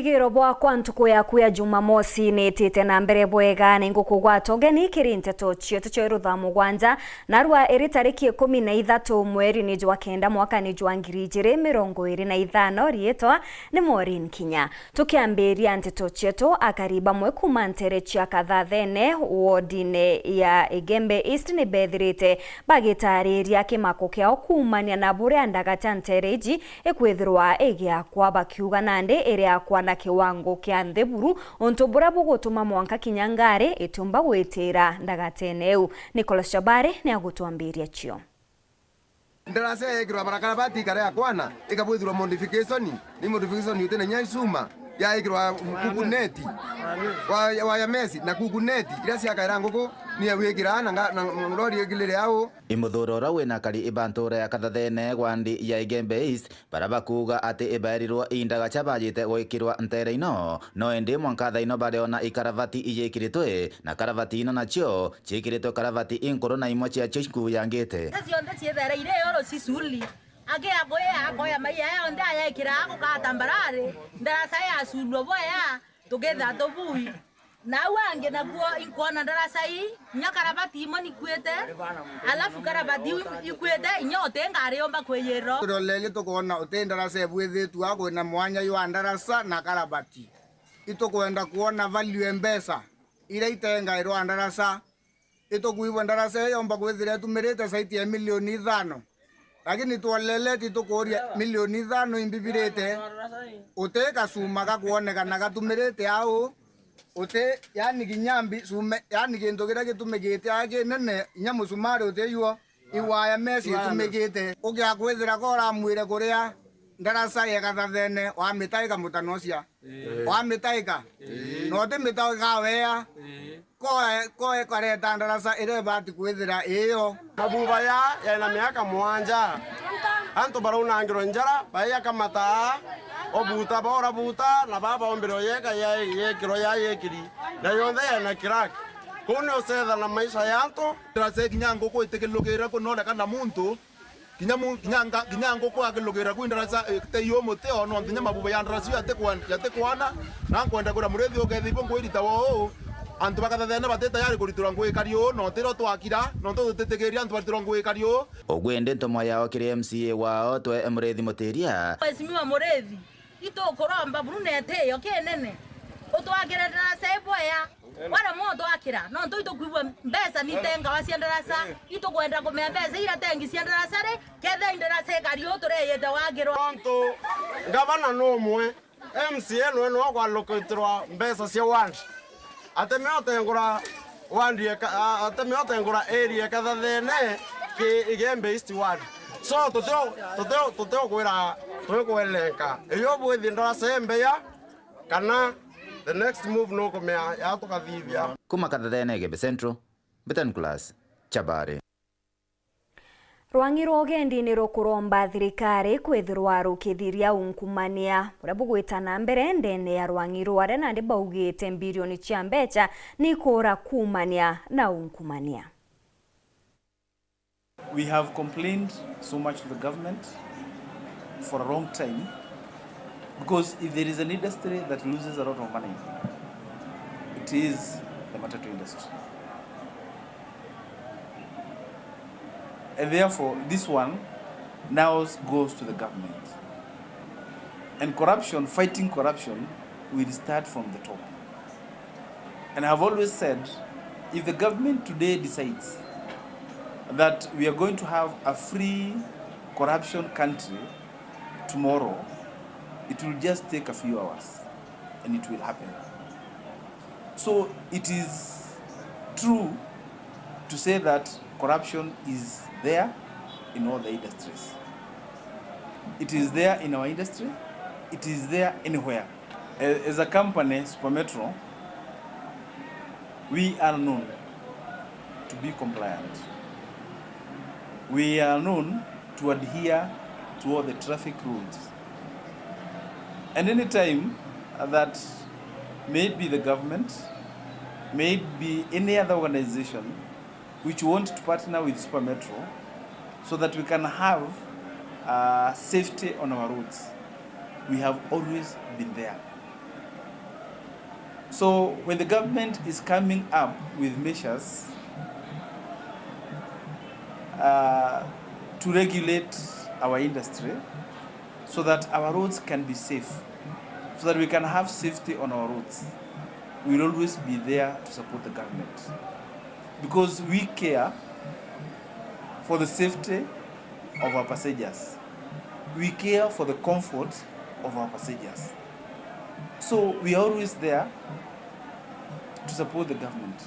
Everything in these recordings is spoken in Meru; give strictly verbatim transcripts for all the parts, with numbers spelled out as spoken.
Wigiro bwakwa ntuku yaku ya Jumamosi niitite na mbere bwega, ni ngukugwata ugeni kiri nteto cietu cia ruthaa mugwanja, narua iri tariki ikumi na ithatu mweri ni jwa kenda mwaka ni jwa ngiri ijiri mirongo iri na ithano. Riitwa ni Maureen Kinya. Tukiambiria nteto cietu, akari bamwe kuuma ntere cia Kathathene, wodine ya Igembe East, ni bethirite bagitariria kimako kiao kuumania na buria ndaga cia ntere iji ikwithirwa igiakwa, bakiuga nandi iriakwa na kiwango kia nthi buru, untu buria bugutuma mwanka kinya ngari itiumba gwitira ndagatene iu. Nicholas Chabari ni agutwambiria cio. Ndarasa yekirwa barakarabati ikare ya kwana, ikabwithirwa modification, ni modification yuti na inya icuma, yaikirwa kuku neti, wa, wa ya mesi, na kuku neti, iria ciakaira nguku, ni ya gwikira na nga-, na, na lori igilire au. Imuthuro uria wina akari ba ntura ya Kathathene, wandi ya Igembe East, baria bakuuga ati ibaerirwe indaga cia bajite gwikirwa ntere ino, no indi mwanka thaa ino bariona ikaravati ijikiritwe, na karavati ino nacio ciikiritwe karavati inkuru na imwe ciacio ikuyangite. Ndarasa cionthe ciithaira iri ioro ciculi. Aki akoya, akoya maiya yonthe ayekira ako katambarare, ndarasa yaculwa bwea, tukethira tubui. Na au angi nakuo inkwona ndarasa ii, inya karabati imwe nikuite, alafu karabati iu ikuite, inya uti ngari yumba kwiyirwa. Turorerie tukoona uti ndarasa ibwithitue, kwina mwanya jwa ndarasa na karabati. Itukwenda kwona value ya mbeca iria itengairwa ndarasa. Itukwigua ndarasa iyo yomba kwithira itumirite zaidi ya milioni ithano. Lakini twoleleti tukuuria milioni ithano imbibirite, uti kacuma gakwonekana gatumirite au, uti, yani kinya mbi-, cume, yani kintu kiria gitumikite aa kinene, inya musumari uti juo, iwaya mesi itumikite. Ukia kwithira ko uramwire kuria ndarasa ya Kathathene, wamitaika mutanocia. Ii. Wamitaika. Ii. Na utimitaika wea. Ii. Koe, koe kareta ndarasa iria ibati kwithira iyo. Mabuba ya yena miaka mwanja, antu baraunangirwa njara, baiaka mataa, obuta baora buta, na baba ombire oyeka ya, yekirwa ya yekiri, na yonthe yena crack. Kuu ni ucetha na maisha ya antu. Ndarasa kinya nguku itikilukira kunonekana muntu, kinya mu-, kinya nga-, kinya nguku akilugira kwi ndarasa, eh, te iyo muti o, nontu kinya mabuba ya ndarasa iyo yatikwan-, yatikwana, na nkwenda kwira murithi ukethibua ngwirita wou, antu ba Kathathene bati tayari kuritirwa ngui kari uu, na utiro twakira, nontu tutitikiria antu baritirwa ngui kari uu. Ugwe indi ntumwa yao kiri M C A wao twe Murithi Mutiria. Mheshimiwa Murithi, itukuromba buru na itiyo kinene, utwakire ndarasa ibwea. Wara motwakira, nontu itukwigua mbeca nitengawa cia ndarasa, itukwenda kumenya mbeca ira tengi cia ndarasa ri, kethira i ndarasa ikari uu tureyite wakirwa. Nontu ngavana ni umwe, M C A nwe nwe kwalukitirwa mbeca cia ward. Ateme otengura ward ya Ka-, a-, ateme otengura area ya Kathathene ki Igembe East ward. So, tutio, tutio, tutio kwira, twikwelenka. Iyo bwithi ndarasa imbeya, kana the next move nukumea ya tukathithia. Kuma Kathathene, Igembe Central, Mbitani Class, Chabari. Rwang'i rwa ugendi ni rukuromba thirikari kwithirwa rukithiria unkumania buria bugwita na mbere ndene ya rwang'i ruu, aria nandi baugite mbirioni cia mbeca ni ikuura kuumania na unkumania. We have complained so much to the government for a long time, because if there is an industry that loses a lot of money, it is the matatu industry. And therefore, this one now goes to the government. And corruption, fighting corruption, will start from the top. And I have always said, if the government today decides that we are going to have a free corruption country tomorrow, it will just take a few hours and it will happen. So it is true to say that corruption is there in all the industries. It is there in our industry, it is there anywhere. A-, as a company, Super Metro, we are known to be compliant. We are known to adhere to all the traffic rules. And any time that maybe the government, maybe any other organization which want to partner with Super Metro so that we can have, uh, safety on our roads. We have always been there. So when the government is coming up with measures, uh, to regulate our industry so that our roads can be safe, so that we can have safety on our roads, we will always be there to support the government, because we care for the safety of our passengers. We care for the comfort of our passengers. So we are always there to support the government,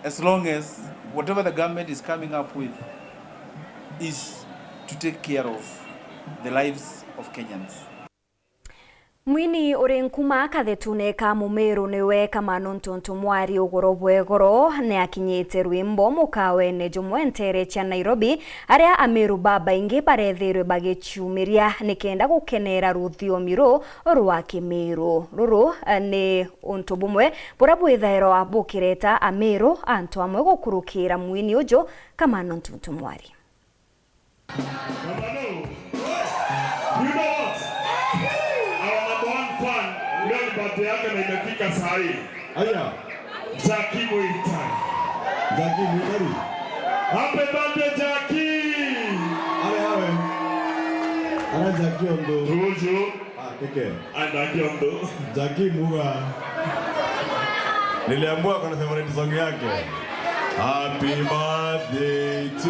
as long as whatever the government is coming up with is to take care of the lives of Kenyans. Mwini uri nkuma kathetune ka Mumiru niwe Kamano Ntuntu Mwari ugoro bwa igoro ni akinyite rwimbo mukawene jumwe ntere cia Nairobi, aria Amiru babaingi barethirwe bagiciumiria nikenda gukenera ruthiomi ru rwa Kimiru. Ruru, eh, ni untu bumwe buria bwithairwa bukireta Amiru antu amwe gukurukira mwini uju Kamano Ntuntu Mwari. Number no. You know what? Our number one fan, leo ni birthday yake na imefika saa hii. Aya. Jackie Muitai. Jackie Muitai. Happy birthday, Jackie! Ale, ale. Ala Jackie Ondo. Juju. Ah, keke. Anda kiondo. Jackie Muga. Niliambiwa kuna favorite song yake. Happy birthday to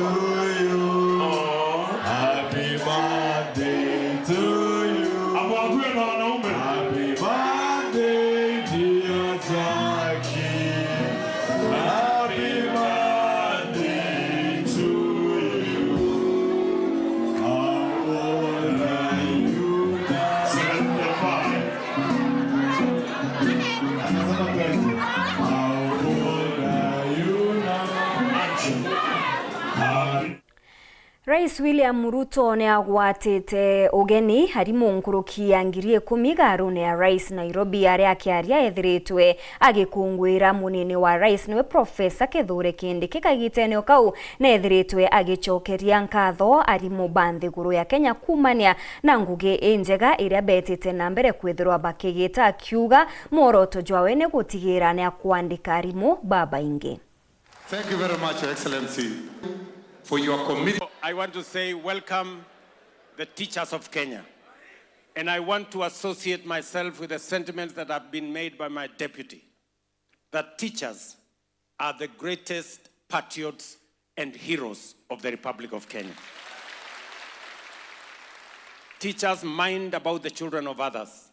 you. Aw. Happy birthday to you. Hapo akuwe na wanaume. Happy birthday, dear Jackie. Happy birthday to you. How old are you now? Seventy-five. Anasema twenty. How old are you now? Action. Happy Rais William Ruto ni agwatite ugeni arimu nkuruki ya ngiri ikumi garune ya Rais Nairobi, aria akiaria ethiritwe agikunguira munini wa Rais niwe Professor Kithure Kindiki. Kagitene o kau, nethiritwe agicokeria nkatho arimu ba nthiguru ya Kenya kumania na ngugi injega iria betite na mbere kwithirwa bakigita, akiuga mworoto jwawe ni gutigira ni akwandika arimu babaingi. Thank you very much, Your Excellency, for your commitment. I want to say welcome the teachers of Kenya, and I want to associate myself with the sentiments that have been made by my deputy, that teachers are the greatest patriots and heroes of the Republic of Kenya. Teachers mind about the children of others.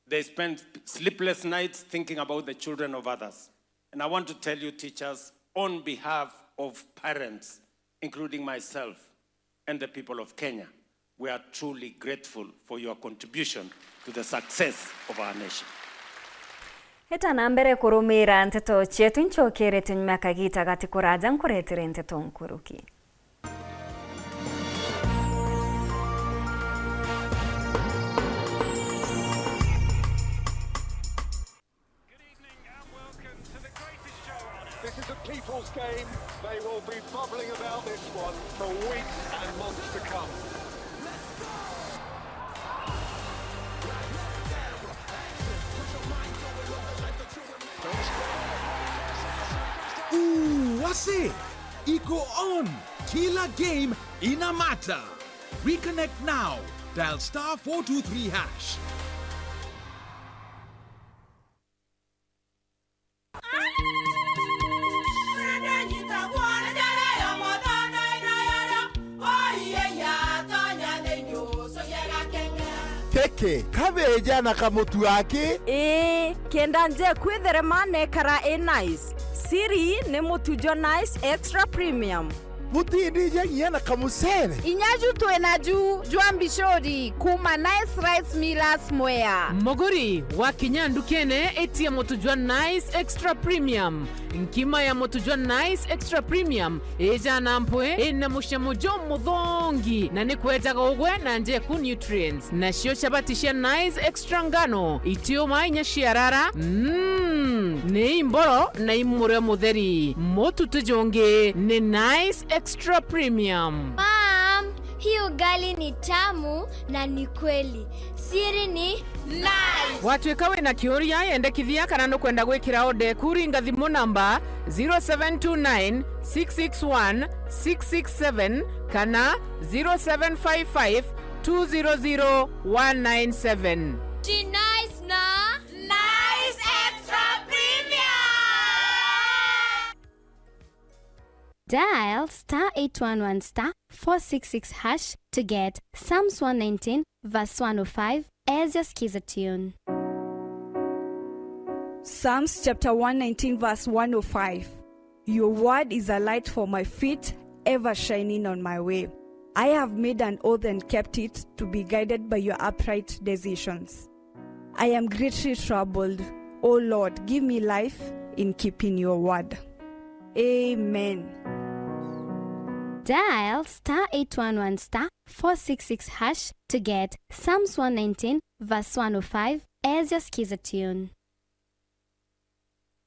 They spend sleepless nights thinking about the children of others. And I want to tell you, teachers, on behalf of parents, including myself and the people of Kenya, we are truly grateful for your contribution to the success of our nation. Eta na mbere kurumira nteto cietu, ncokerete nyuma ya kagita gati kuraja nkuretere nteto nkuruki. Good evening and welcome to the greatest show on earth. This is a people's game. They will be bubbling about this one for weeks and months to come. Ooh, wase! Iko on! Kila game ina matter! Reconnect now. Dial star four two three hash. Keke, kabeja na kamutu aki. Ii, kenda nje kwitherema nekara i nice. Siri ni mutu jwa Nice Extra Premium. Butindija nginya na kamucere. Inya ju twi naju jwa mbicuri kuma Nice Rice Millers Mwea. Muguri, wakinya ndukene, itia mutu jwa Nice Extra Premium. Nkima ya mutu jwa Nice Extra Premium ijana mpwi, ina mucamo jumuthongi, na ni kwejaga ugwe na njeku nutrients. Nacio chabati cia Nice Extra ngano, itiuma inya ciarara, mm, ni imboro na imurio mutheri. Mutu ti jungi, ni Nice Extra Premium. Mom, Hii ugali ni tamu na ni kweli. Siri ni nice. Watuika wina kiuria, yendekithia kana nukwenda gwikira order eku, ringa thimu namba zero seven two nine, six six one, six six seven kana zero seven five five, two zero zero, one nine seven. Ti nice na Nice Extra Premium. Dial star eight one one star four six six hash to get Psalms one nineteen verse one oh five as your skiza tune. Psalms chapter one nineteen verse one oh five. Your word is a light for my feet, ever shining on my way. I have made an oath and kept it, to be guided by your upright decisions. I am greatly troubled. O Lord, give me life in keeping your word. Amen. Dial star eight one one star four six six hash to get Psalms one nineteen verse one oh five as your skiza tune.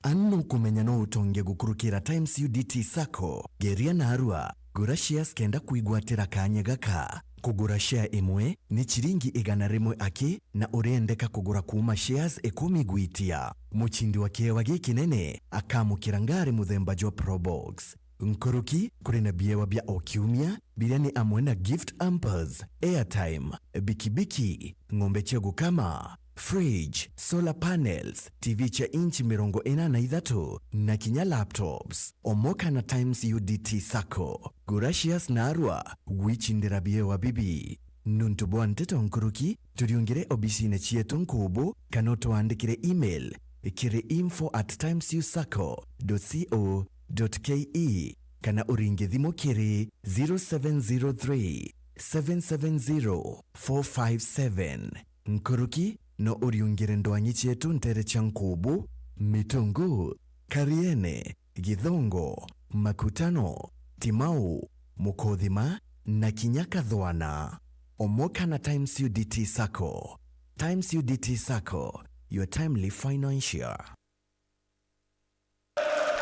Anu nukumenya no utonge gukurukira Times U D T Sacco. Geria narua, gura shares kenda kwigwatira kanya gaka. Kugura share imwe ni chiringi igana rimwe aki, na uriendeka kugura kuuma shares ikumi gwitia. Muchindi wa kiewa gikinene akamukira ngari muthemba jwa Probox. Nkuruki, kuri na biewa bia o kiumia, biria ni amwe na gift hampers, airtime, bikibiki, ng'ombe cia gukama, fridge, solar panels, T V cia inchi mirongo ina na ithatu, na kinya laptops. Omoka na Times U D T Sacco. Gura shares narua, gwichindira biewa bibi. Nuntu bwa nteto nkuruki, turiungire obisine cietu nkubu, kana utwandikire email kiri info at timesusacco dot co dot ke, kana uringe thimu kiri zero seven zero three, seven seven zero, four five seven. Nkuruki, no uriungire ndwang'i cietu ntere cia Nkubu, Mitungu, Kariene, Githongo, Makutano, Timau, Mukothima, na kinya Kathwana. Omoka na Times U D T Sacco. Times U D T Sacco, your timely financier.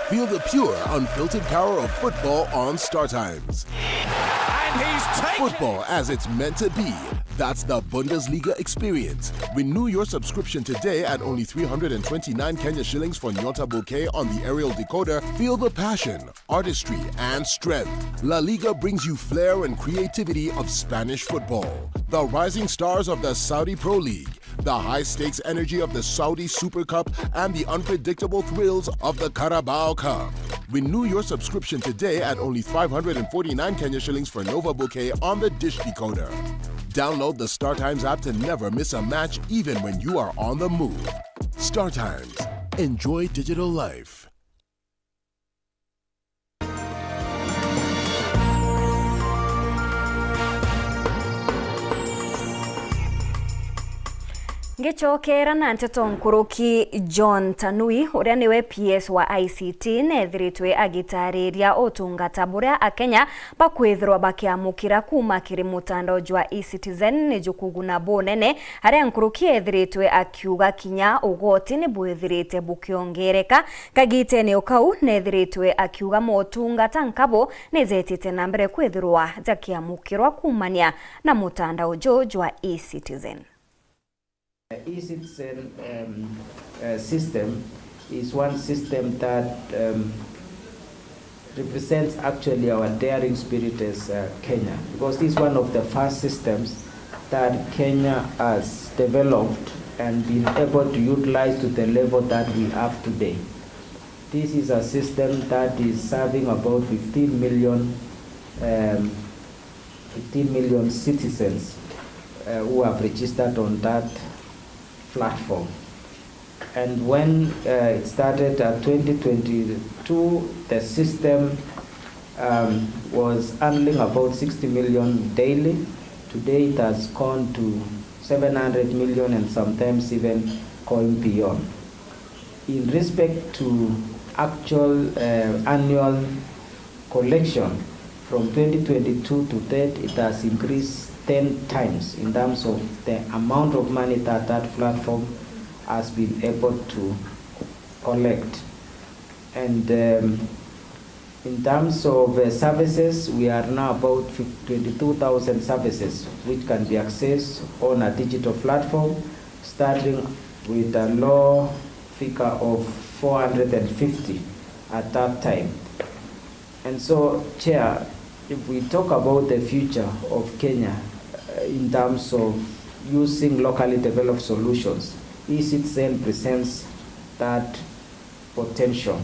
Feel the pure, unfiltered power of football on Star Times. And he's taken Football as it's meant to be. That's the Bundesliga experience. Renew your subscription today at only three hundred and twenty-nine Kenya shillings for Nyota Bouquet on the aerial decoder. Feel the passion, artistry, and strength. La Liga brings you flair and creativity of Spanish football. The rising stars of the Saudi Pro League, the high-stakes energy of the Saudi Super Cup, and the unpredictable thrills of the Carabao Cup. Renew your subscription today at only five hundred and forty-nine Kenya shillings for Nova Bouquet on the dish decoder. Download the StarTimes app to never miss a match, even when you are on the move. StarTimes. Enjoy digital life. Ngicokera na nteto nkuruki, John Tanui, uria niwe P S wa I C T, neethiritwe agitaariria utungata buria Akenya bakwithirwa bakiamukira kuuma kiri mutandao jwa eCitizen ni jukuguna bunene, aria nkuruki eethiritwe akiuga kinya ugoti ni bwithirite bukiongereka. Kagitene o kau, neethiritwe akiuga motungata nkabo nijetite na mbere kwithirwa jakiamukirwa kuumania na mutandao juu jwa eCitizen. The eCitizen, um, uh, system is one system that, um, represents actually our daring spirit as, uh, Kenya, because this is one of the first systems that Kenya has developed and been able to utilize to the level that we have today. This is a system that is serving about fifteen million, um, fifteen million citizens, uh, who have registered on that platform. And when, uh, it started at twenty twenty-two, the system, um, was handling about sixty million daily. Today it has gone to seven hundred million and sometimes even going beyond. In respect to actual, uh, annual collection, from twenty twenty-two to date, it has increased ten times in terms of the amount of money that that platform has been able to collect. And, um, In terms of uh, services, we are now about twenty-two thousand services which can be accessed on a digital platform, starting with a low figure of four hundred and fifty at that time. And so, Chair, if we talk about the future of Kenya uh, in terms of using locally developed solutions, eCitizen presents that potential.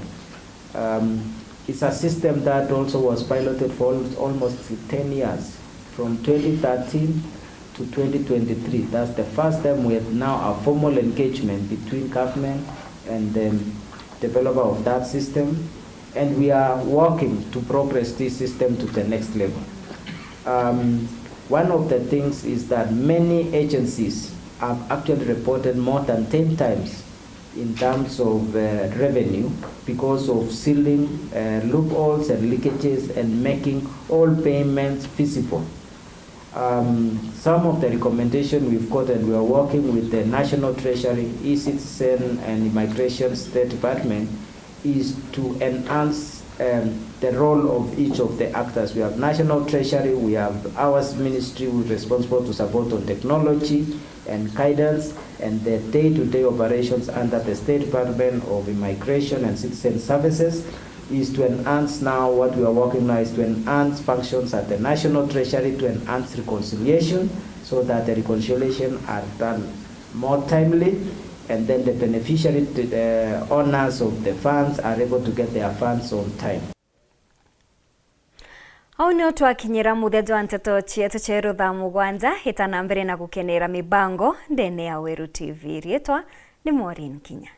Um, it's a system that also was piloted for al- almost ten years, from twenty thirteen to twenty twenty-three. That's the first time we had now a formal engagement between government and the developer of that system, and we are working to progress this system to the next level. Um, one of the things is that many agencies have actually reported more than ten times in terms of uh, revenue because of sealing uh, loopholes and leakages and making all payments visible. Um, some of the recommendation we've got, and we are working with the National Treasury, eCitizen, and Immigration State Department, is to enhance um, the role of each of the actors. We have National Treasury, we have our ministry who is responsible to support on technology and guidance, and the day-to-day operations under the State Department of Immigration and Citizen Services is to enhance now, what we are working now is to enhance functions at the National Treasury to enhance reconciliation, so that the reconciliation are done more timely, and then the beneficiary, the owners of the funds are able to get their funds on time. Au nio twakinyira muthia jwa nteto cietu cia iru thaa mugwanja. Ita na mbere na gukenera mibango ndene ya Weru T V. Riitwa ni Maureen Kinya.